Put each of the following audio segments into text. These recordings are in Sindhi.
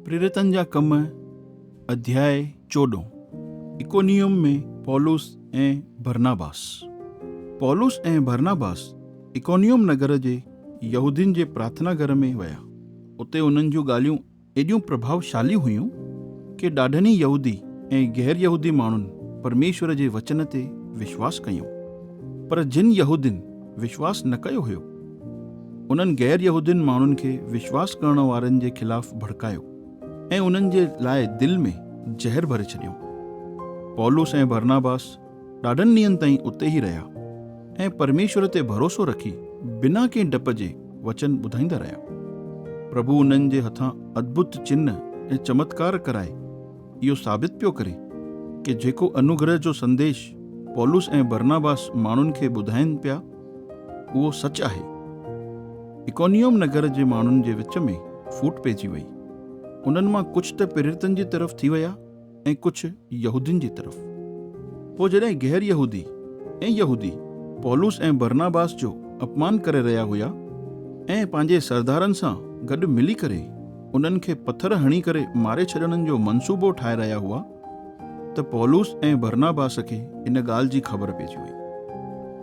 پريريتن جا ڪم، اڌياء چوڏهون، اڪونيوم ۾ پولس ۽ برناباس. پولس ۽ برناباس اڪونيوم نگر جي يهودين جي پرارٿنا گهر ۾ ويا. اتي انهن جون ڳالهيون ايڏيون پرڀاوشالي هيون ڪي ڏاڍن ئي يهودي ۽ غير يهودي ماڻهن پرميشور جي وچن تي وشواس ڪيون. پر جن يهودين وشواس نه ڪيو هيو، انهن غير يهودين ماڻهن کي وشواس ڪرڻ وارن جي خلاف ڀڙڪايو ۽ انهن جي لاء دل ۾ زهر ڀري ڇڏيائون. پولس ۽ برناباس ڏاڍن ڏينهن تائين اتي ئي رهيا ۽ پرميشور تي ڀروسو رکي بنا ڪنهن ڊپ جي وچن ٻڌائيندا رهيا. پرڀو انهن جي هٿان ادڀت چنهه ۽ چمتڪار ڪرائي اهو ثابت پيو ڪري ڪي جيڪو انوگره جو سنديش پولس ۽ برناباس ماڻهن کي ٻڌائين پيا اهو سچ آهي. اڪونيوم نگر جي ماڻهن جي وچ ۾ ڦوٽ پئجي وئي. انهن مان ڪجهه ته پريرتن جي طرف ٿي ويا ۽ ڪجهه يهودين جي طرف. پوء جڏهن غير يهودي ۽ يهودي پولس ۽ برناباس جو اپمان ڪري رهيا هيا ۽ پنهنجي سردارن سان گڏ ملي ڪري انهن کي پٿر هڻي ڪري ماري ڇڏڻ جو منصوبو ٺاهي رهيا هئا ته پولس ۽ برناباس کي ان ڳالهه جي خبر پئجي وئي.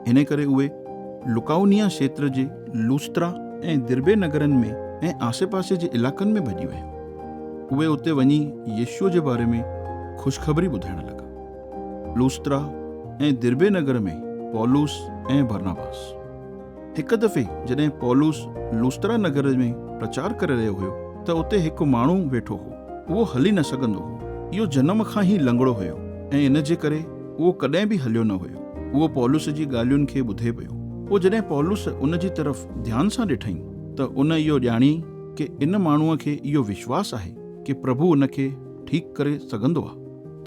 ان ڪري اهي لڪائونيا کيتر جي لوسترا ۽ دربي نگرن ۾ ۽ آسيپاسي جي علائقن ۾ ڀڄي ويا. اهي اتي وڃي يسوع جي باري ۾ خوشخبري ٻڌائڻ لڳا. لوسترا ۽ دربي نگر ۾ پولس ۽ برناباس. هڪ دفعي جڏهن پولس لوسترا نگر ۾ پرچار ڪري رهيو هيو ته اتي هڪ ماڻهو ويٺو هو. اهو هلي نه سگهندو هو. اهو جنم کان ئي لنگڙو هيو ۽ ان جي ڪري اهو ڪڏهن به هليو نه هيو. اهو پولس جي ڳالهين کي ٻڌي پيو. پوء جڏهن پولس ان جي طرف ڌيان سان ڏٺائين ته ان اهو ڄاڻي ڪي ان ماڻهوء کي اهو وشواس آهي ڪي پرڀو ان کي ٺيڪ ڪري سگهندو آ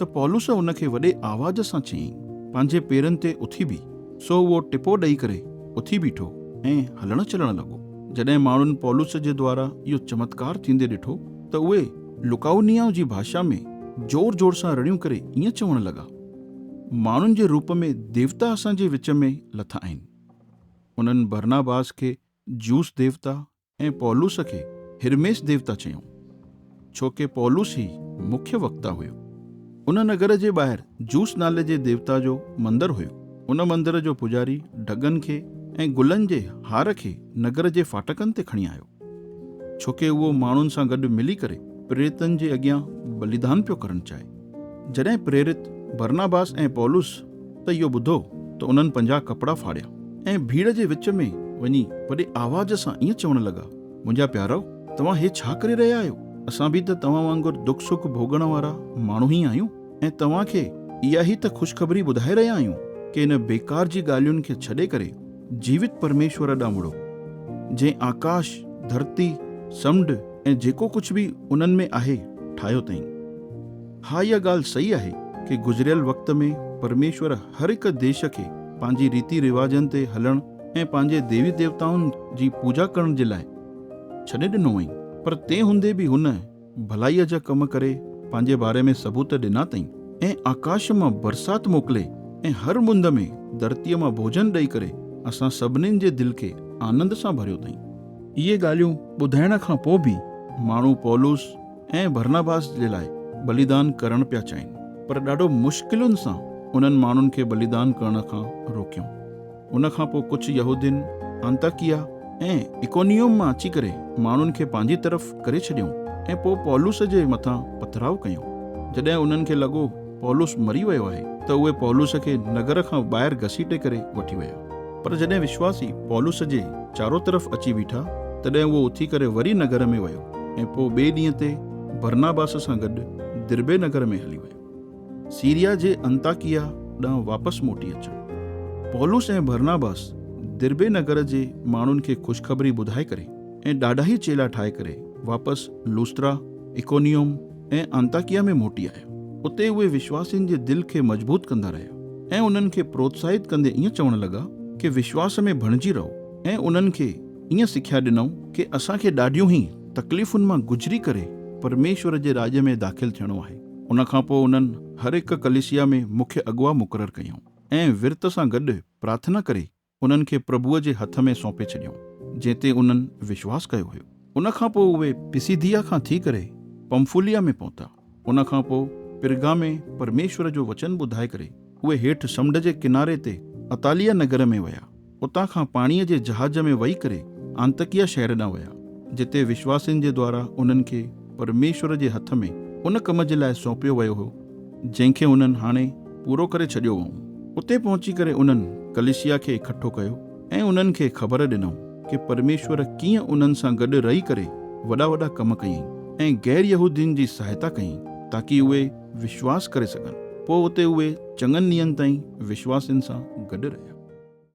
ته پولس ان کي وڏي آواز سان چيائين، پنهنجي پيرن تي اٿي بيهه. سو اهو ٽپو ڏئي ڪري اٿي بيٺو ۽ هلڻ چلڻ لڳو. جڏهن ماڻهن پولس جي دوارا اهو چمتڪار ٿيندي ڏٺو ته اهي لڪائونيا جي ڀاشا ۾ زور زور سان رڙيون ڪري ائين چوڻ لڳا، ماڻهن جي روپ ۾ ديوتا اسان جي وچ ۾ لٿا آهن. انهن برناباس کي زيوس ديوتا ۽ پولس کي هرميس ديوتا چيائون، ڇوڪه پولس ئي مکيه وڪتا هيو. ان نگر جي ٻاهر زيوس نالي جي ديوتا جو مندر هيو. ان مندر جو پوڄاري ڍڳن کي ۽ گلن جي هار کي نگر جي ڦاٽڪن تي کڻي آيو، ڇوڪه اهو ماڻهن سان گڏ ملي ڪري پريرتن جي اڳيان بليدان پيو ڪرڻ چاهي. جڏهن پريرت برناباس ۽ پولس ته اهو ٻڌو ته انهن پنهنجا ڪپڙا ڦاڙيا ۽ ڀيڙ جي وچ ۾ وڃي وڏي آواز سان ائين چوڻ لڳا، منهنجا پيارؤ، توهان هي ڇا ڪري رهيا آهيو؟ اسان به ته توهان وانگر دک سک ڀوڳڻ وارا ماڻهو ئي آهيون ۽ توهان کي اها ئي ته خوشخبري ٻڌائي رهيا آهيون ڪي ان بيڪار جي ڳالهين کي ڇڏي ڪري جيوت پرميشور ڏانهن مڙو، جنهن آڪاش، ڌرتي، سمنڊ ۽ جيڪو ڪجهه به انهن ۾ آهي، ٺاهيو اٿائين. ها اها ڳالهه صحيح آهي ڪي گذريل وقت ۾ پرميشور هر هڪ ديش کي پنهنجي ريتي رواجن تي هلڻ ۽ پنهنجي ديوي ديوتائن جي پوڄا ڪرڻ جي لاء ڇڏي ڏنو هئائين پر تنهن هوندي به هن ڀلائيء جا ڪم ڪري پنهنجي باري ۾ ثبوت ڏنا اٿائين ۽ آڪاش مان برسات موڪلي ۽ هر مند ۾ ڌرتيء مان ڀوڄن ڏئي ڪري اسان سڀنين جي دل کي آنند سان ڀريو اٿائين. اهي ڳالهيون ٻڌائڻ کان پوء به ماڻهو پولس ۽ برناباس جي لاء بليدان ڪرڻ پيا چاهين، پر ڏاڍو مشڪلن سان انهن ماڻهن کي بليدان ڪرڻ کان روڪيائون. ان کان پوء ڪجهه يهودين انطاڪيه ۽ اڪونيوم مان اچي ڪري ماڻهن کي پنهنجي طرف ڪري ڇڏيائون ۽ پوء پولس جي مٿان پٿراء ڪيائون. جڏهن انهن کي لڳو پولس مري ويو آهي ته اهي پولس کي نگر کان ٻاهر گهسيٽي ڪري وٺي ويا. پر جڏهن وشواسي پولس جي چارو طرف اچي بيٺا، تڏهن اهو اٿي ڪري وري نگر ۾ ويو ۽ پوء ٻئي ڏينهن تي برناباس سان گڏ دربي نگر ۾ هلي ويو. سيريا جي انطاڪيه ڏانهن واپس موٽي اچڻ. پولس ۽ برناباس دربي نگر جي ماڻهن کي خوشخبري ٻڌائي ڪري ۽ ڏاڍا ئي چيلا ٺاهي ڪري واپس لوسترا، اڪونيوم ۽ انطاڪيه ۾ موٽي آيا. اتي اهي وشواسين جي دل کي مضبوط ڪندا رهيا ۽ انهن کي پروتساهت ڪندي ائين چوڻ لڳا ڪي وشواس ۾ بڻجي رهو ۽ انهن کي ائين سکيا ڏنائون ڪي اسان کي ڏاڍيون ئي تڪليفن مان گذري ڪري پرميشور جي راڄ ۾ داخل ٿيڻو آهي. ان کان پوء انهن هر هڪ ڪليسيا ۾ مکيه اڳوا مقرر ڪيائون ۽ ورت سان گڏ پرارٿنا ڪري انهن کي پرڀوء جي هٿ ۾ سونپي ڇڏيائون، جنهن تي انهن وشواس ڪيو هيو. ان کان پوء اهي پسيديا کان ٿي ڪري پمفوليا ۾ پهتا. ان کان پوء پرگا ۾ پرميشور جو وچن ٻڌائي ڪري اهي هيٺ سمنڊ جي ڪناري تي اتاليه نگر ۾ ويا. اتان کان پاڻيء جي جهاز ۾ وهي ڪري آنتڪيه شهر ڏانهن ويا، جتي وشواسين جي دوارا انهن کي پرميشور جي هٿ ۾ ان ڪم جي لاء سونپيو ويو هو، جنهن کي انهن هاڻي پورو ڪري ڇڏيو هئائون. اتي پهچي ڪري انهن ڪليسيا کي اڪٺو ڪيو ۽ انهن کي خبر ڏنائون ڪي پرميشور ڪيئن انهن سان گڏ رهي ڪري وڏا وڏا ڪم ڪيائين ۽ غير يهودين جي سهائتا ڪيائين تاڪي اهي وشواس ڪري سگهن. پوء اتي اهي چڱن ڏينهن تائين وشواسين سان گڏ رهيا.